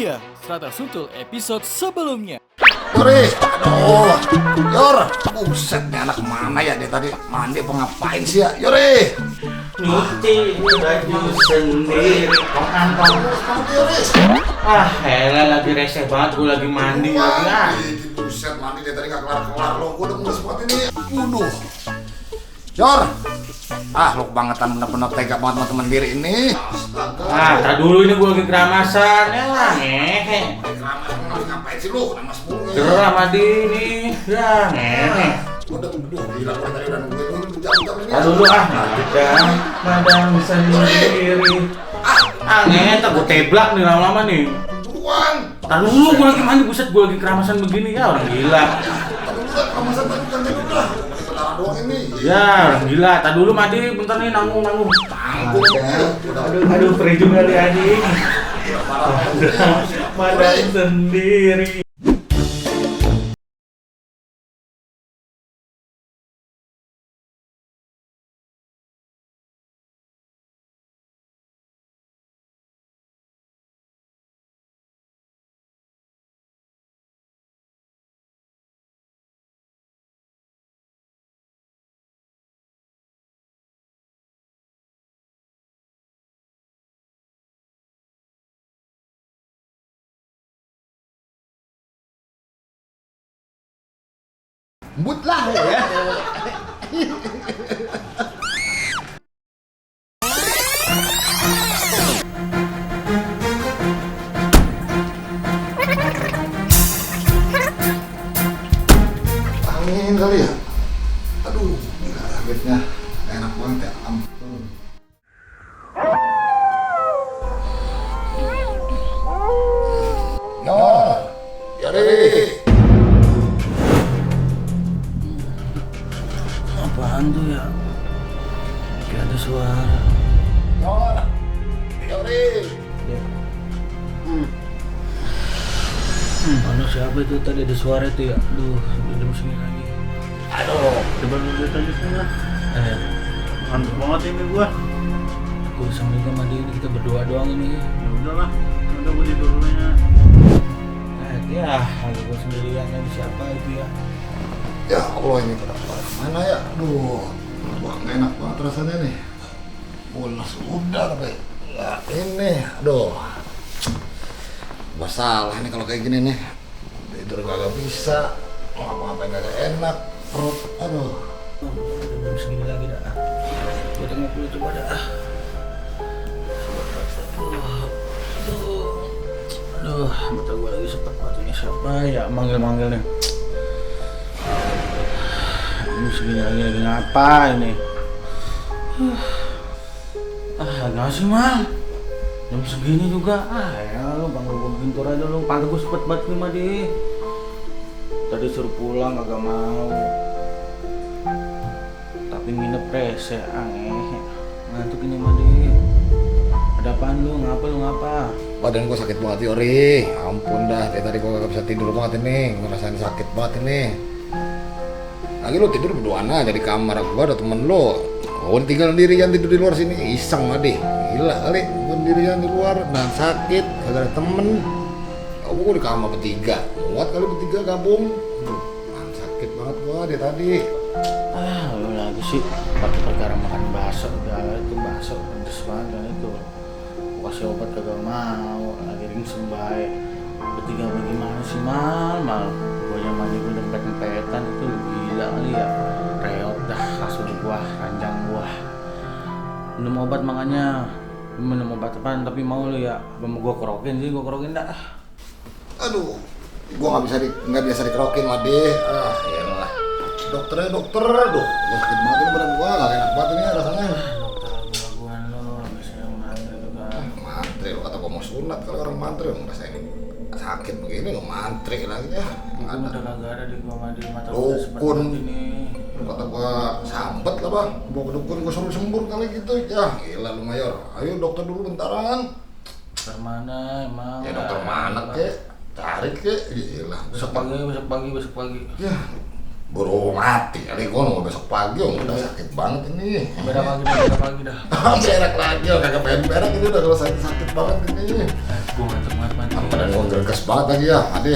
dia Strata Sutul episode sebelumnya. Yori, aduh, Yor, buset nih anak mana ya dia tadi mandi apa ngapain sih ya, Yori? Nyuci baju sendiri, kantong. Yori. Elah lagi reseh banget, gue lagi mandi lagi. Buset mandi dia tadi nggak kelar lo, gue udah mulai sempat ini. Waduh, Yor, lo kebangetan bener-bener tega banget sama temen diri ini. Tak dulu ini gue lagi keramasan, ya lah ngehe. Keramasan ngapain sih lu? Nama sepuluh. Geram adi ini, ya ngehe. Udah gila gue tadi udah nungguin lu jam-jam ini. Dulu dan madam sendiri. Ngehe, tak gue teblak nih lama-lama nih. Buruan. Tak dulu gue lagi mandi, buset gue lagi keramasan begini ya orang gila. Tapi udah keramasan tadi kan dulu lah. Sebentar doang ini. Ya orang gila, tak dulu mandi bentar nih nanggung. Aduh perih juga nih adik. Madam sendiri. But lah ya. Angin kali ya. Aduh, kagetnya enak banget ya. Ampun. Yori. Apaan tuh ya? Kayak ada suara. Yori. Mana siapa itu tadi ada suara itu ya? Aduh, udah jam segini lagi. Aduh, Coba lu lihat aja sana. Ngantuk banget ini gua. Aku sama Ika mandi ini kita berdoa doang ini. Ya udahlah, udah gua tidur dulu ya. Ya, lagi gua sendirian yang siapa itu ya? ya Allah ini pada mana ya? Aduh, wah nggak enak banget rasanya nih. Mulas udah tapi ya ini, aduh. Masalah nih kalau kayak gini nih. Tidur kagak bisa, mau ngapa-ngapain kagak enak, perut, aduh. Udah jam segini lagi dah. Gua tengok dulu coba dah. Aduh, mata gua lagi sepet banget ini siapa ya manggil-manggil nih. Ini segini lagi ngapa ini? Nggak sih mal. Jam segini juga, ya lu bangun gua bintur aja lu. Pantai gua sepet banget nih Madi. Tadi suruh pulang kagak mau. Tapi nginep rese, ngantuk ini Madi. Ada apaan lu? Ngapa? Badan gua sakit banget Yori, ampun dah, dari tadi gua gak bisa tidur banget ini, ngerasain sakit banget ini. Lagi lu tidur berduaan aja di kamar, gua ada temen lu. Oh, tinggal sendirian tidur di luar sini, iseng Madi. Gila kali, gua sendirian di luar, dan sakit, gak ada temen. Oh, gua di kamar bertiga, muat kali bertiga gabung. Sakit banget gua dari tadi. Lu lagi sih pakai perkara makan bakso, udah itu bakso pedes banget kan itu. Gua kasih obat kagak mau, lagi ringsem baik. Bertiga bagaimana sih mal? Gua yang mandi gua dempet-dempetan itu gila kali ya. Reot dah kasur gua, ranjang gua. Minum obat makanya. Minum obat apaan tapi mau lu ya? Gua kerokin dah. Aduh, gua nggak biasa dikerokin Madi. Iyalah. Dokter, aduh, gua sakit banget ini badan gua, gak enak banget ini rasanya. Gua lu, bisa mantre juga. Mantre, lo kata gua mau sunat kalau orang mantre, ngerasain sakit begini nggak mantre lagi ya. Udah kagak ada di gua mandi mata gua sepet Dukun, ini. lo kata gua sambet lah bang, bawa ke dukun gua suruh sembur kali gitu. Ya gila lu Mayor, ayo dokter dulu bentaran. Dokter mana emang? Ya dokter mana kek, cari kek, gila. Besok pagi. Ya, Buru mati kali gua mau besok pagi udah sakit banget ini. Berak lagi dah. Berak lagi, kagak pengen berak ini udah kalau sakit banget ini. Gue ngantuk banget mandi. Badan gua gerges banget lagi ya, Ade.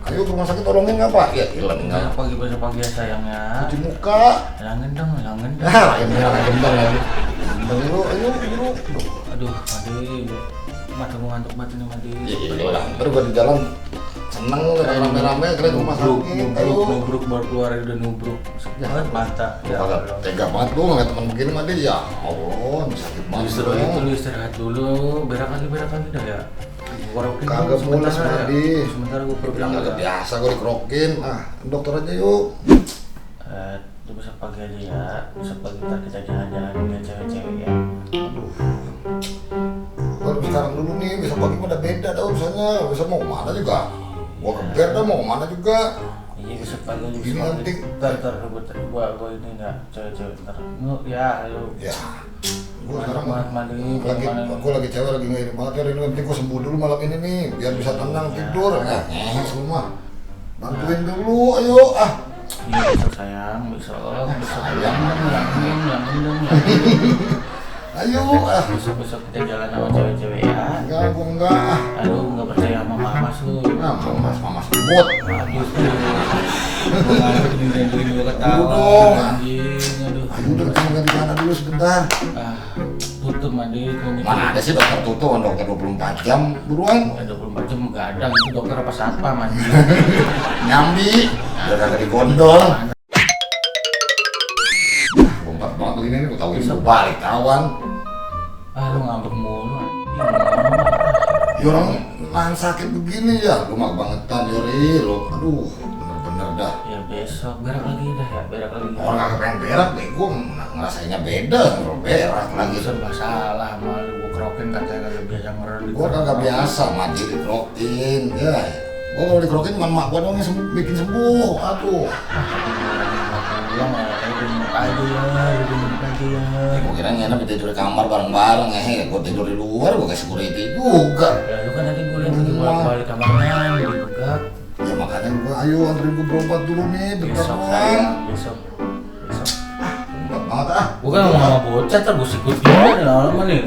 Ayo ke rumah sakit tolongin nggak Pak? Ya hilang tinggal. Pagi besok pagi ya sayangnya. Cuci muka. Jangan dong. Ini gendong lagi. Gendong dulu, ayo dulu. Aduh, mandi. Mata gue ngantuk banget ini mandi. Iya lah, ntar gua di jalan seneng rame-rame kalian ke rumah sakit. Ayo. Nubruk baru keluar udah nubruk. Banget mata. Ya, Kagak tega banget lu ngeliat temen begini mah dia. Ya Allah, sakit banget. Justru itu lu istirahat dulu. Berak lagi dah ya. Kerokin Kagak mules sebentar mandi. ya. Sebentar gue Bilang kagak biasa gua dikerokin. Ah, dokter aja yuk. Itu besok pagi aja ya. Besok pagi ntar kita jalan-jalan dengan cewek-cewek ya. Kalau sekarang dulu nih, besok pagi udah beda dah urusannya. Besok mau kemana juga? Gua ke ber dah mau kemana juga. Iya besok pagi aja. Ini nanti. Ntar gua ini enggak cewek-cewek ntar. Ya lu. Ya. Gua sekarang mandi. gua lagi cewek lagi nggak ini banget ya. Ini nanti gua sembuh dulu malam ini nih, biar bisa tenang tidur. Nah, lu mah bantuin dulu, ayo ah. Iya besok sayang, besok Sayang. yang Ayo ah. besok kita jalan sama cewek-cewek ya. Enggak, gua enggak. Aduh nggak percaya sama mama lu. Nah, mamas ribut. Aduh, ngantuk nih gua ketawa. Dong. Anjing, aduh. Ayo udah kita di mana dulu sebentar. Tutup mandi klinik. Mana ada sih dokter tutup, dokter 24 jam buruan. 24 jam nggak ada, itu dokter apa satpam anjing. Nyambi, udah kagak digondol. Lompat banget begini nih, gua tauin gua balik kawan. Lu ngambek mulu. Ya orang nahan sakit begini ya, lu mah kebangetan Yori, lu. Aduh, bener-bener dah. Ya besok berak lagi dah ya, berak lagi. Orang kagak pengen berak deh, gua ngerasainnya beda kalau berak lagi. Serba salah malu gua kerokin katanya kagak biasa ngeren. Gua kagak biasa mandi dikerokin, ya. Gua kalau dikerokin cuma mak gua doang yang bikin sembuh, aduh. Pulang ya, kayak duduk aja ya. Gua kira enak tidur di kamar bareng-bareng, gua tidur di luar, gua kasih security juga. Ya lu kan nanti gue lihat lagi balik kamarnya, jadi begak. Ya makanya gua, ayo anterin gua berobat dulu nih, bentar Besok doang. sayang, besok. Berobat banget ah. Gue kan mau sama bocah, ntar gue sikut juga nih lama nih.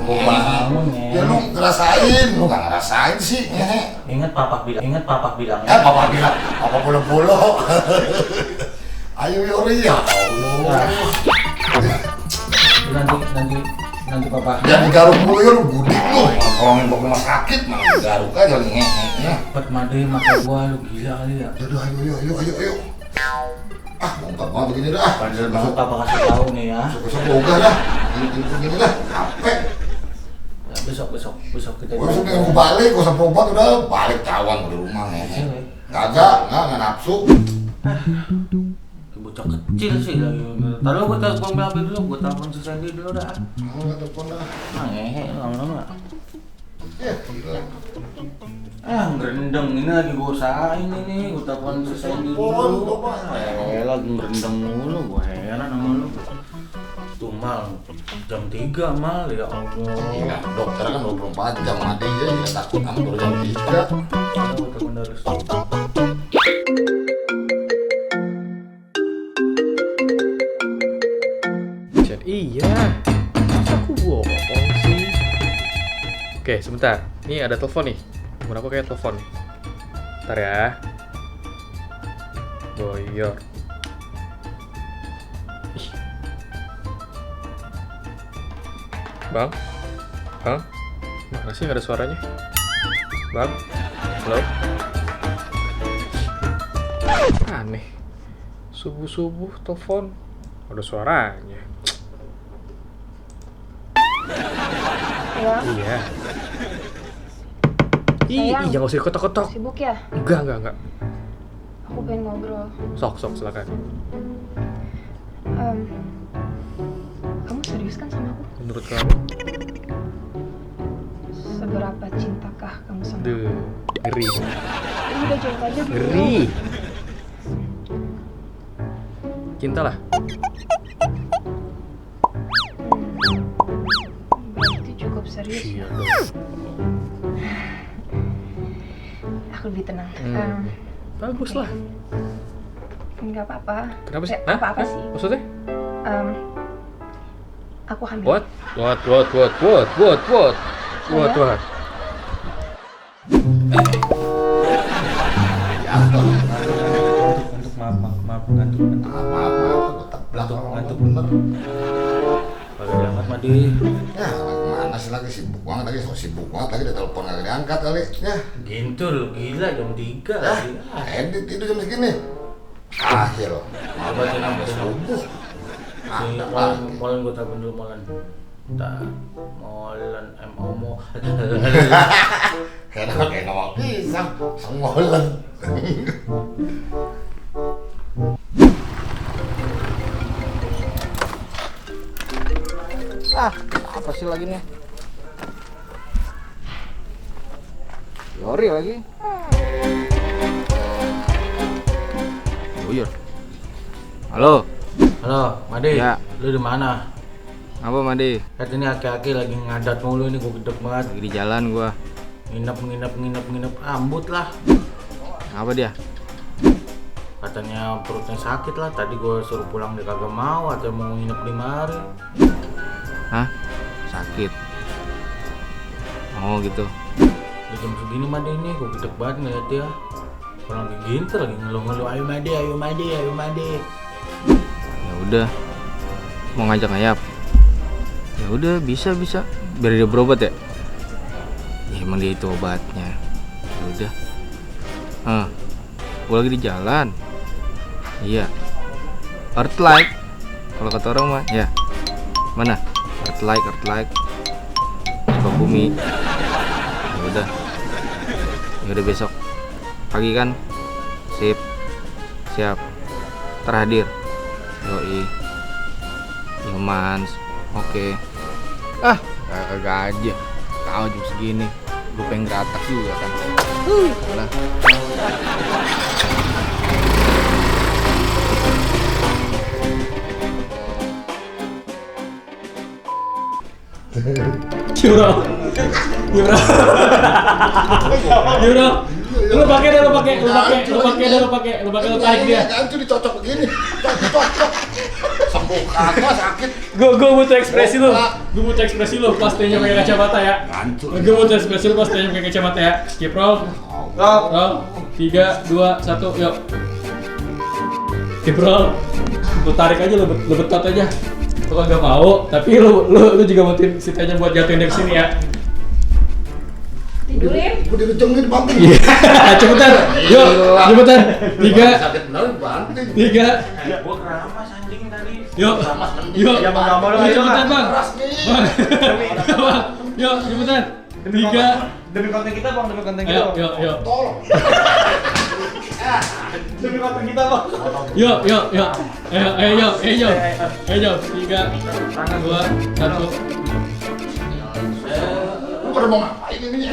Gue bangun Ya lu ngerasain, lu gak ngerasain sih. Ingat papa bilang Papa bilang, apa bolo-bolo. Ayo Yori ya Allah. Nanti papa. Jangan garuk mulu ya lu budik lu. Ngomongin bawa rumah sakit malah garuk aja lu ngehe. Cepet mandi maka gua lu gila kali ya. Aduh ayo. Ah, bongkar banget begini dah. Padahal banget papa kasih tahu nih ya. Besok boga dah. Begini dah. Capek. Ya, besok kita. Gua besok yang balik, gua usah berobat udah balik cawan di rumah ngehe. Kagak, enggak nafsu. Bocah kecil sih lagi. Taruh gua telepon BAB dulu, gua telepon si Sandy dulu dah. Enggak telepon dah. Ngehe lama-lama. Ya, gila. Ngerendeng ini lagi gua usahain ini, gua telepon si Sandy dulu. Lagi ngerendeng mulu, gua heran sama lu. Tuh mal, jam 3 mal ya Allah. Iya, dokter kan 24 jam mati ya, tidak takut sama baru jam 3. Gua telepon dari Iya, masa aku bohong sih? Oke, sebentar. Ini ada telepon nih. Nomor aku kayak telepon nih. Bentar ya. Boyor. Ih. Bang? Mana sih nggak ada suaranya? Bang? Halo? Aneh. Subuh-subuh telepon. Ada suaranya. Ya, Iya. Sayang. Iya nggak usah dikotok-kotok. sibuk ya? Enggak. Aku pengen ngobrol. Sok, silakan. Kamu serius kan sama aku? Menurut kamu? Seberapa cintakah kamu sama aku? Duh, ngeri. Ini udah jawab aja dulu. Ngeri. Cinta lah. Berarti cukup serius. Iya ya? dong. Aku lebih tenang. Bagus lah. Nggak apa-apa. Kenapa sih? Nggak apa-apa Hah? sih. Maksudnya? Aku hamil. What? What? Saya? Maaf, ngantuk. Maaf, gue teblak Ngantuk. bener. Kagak diangkat Madi. Ya, kemana sih lagi sibuk banget lagi, so sibuk banget lagi, udah telepon kagak diangkat kali. Ya, Gitu lu gila jam 3 lagi. edit tidur jam segini. Akhir loh. Coba tenang Subuh. Ada Molen, lagi. molen gue telepon dulu molen. Molen MOMO. Kayak ngomong pisang, senggolen. Apa sih lagi nih? Yori lagi. Buyur. Halo. Halo, Made. Ya. Lu di mana? Apa Made? Lihat ini aki-aki lagi ngadat mulu ini, gue gedek banget. Lagi di jalan gua. Nginep ambut lah. Apa dia? Katanya perutnya sakit lah. Tadi gue suruh pulang dia kagak mau, atau mau nginep di mari. Hah? Sakit. Oh gitu. Di jam segini Made ini gue gedek banget ngeliat dia. Orang lagi ginter lagi ngeluh-ngeluh, ayo Made. Ya udah. Mau ngajak ngayap. Ya udah bisa. Biar dia berobat ya. Ya emang dia itu obatnya. Ya udah. Gua lagi di jalan. Iya. Earthlight. Kalau kata orang mah, ya. Mana? Earthlight. Bumi. Ya udah. Ya udah besok. Pagi kan? Sip. Siap. Terhadir. Yoi. Mans. Oke. Kagak aja. Tahu jam segini. Gue pengen geratak juga kan. Lah. Gimana? Lu pakai tarik dia. Hancur dicocok begini. Cocok. Sembuh kagak sakit. Gue butuh ekspresi lu. Pas dia pakai kacamata ya. Hancur. Gue butuh ekspresi lu pas dia pakai kacamata ya. Skip roll. Roll. 3, 2, 1, yuk. Skip roll. Lu tarik aja, lu betot aja. Lu kagak mau, tapi lu juga mau sitanya buat jatuhin dari sini ya. Tidurin. Gue direjengin banting. Cepetan. Yuk, cepetan. 3, Sakit bener banting. 3. Gue keramas anjing tadi. Yuk. Ya mau nggak mau lu ayo Cepetan, lah. Bang. Keras nih. Bang. Yuk, cepetan. 3. Demi konten kita bang, demi konten kita. Yuk. Tolong. Demi konten kita bang. Yuk. Ayo, 3, 2, 1. Lu pada mau ngapain ini?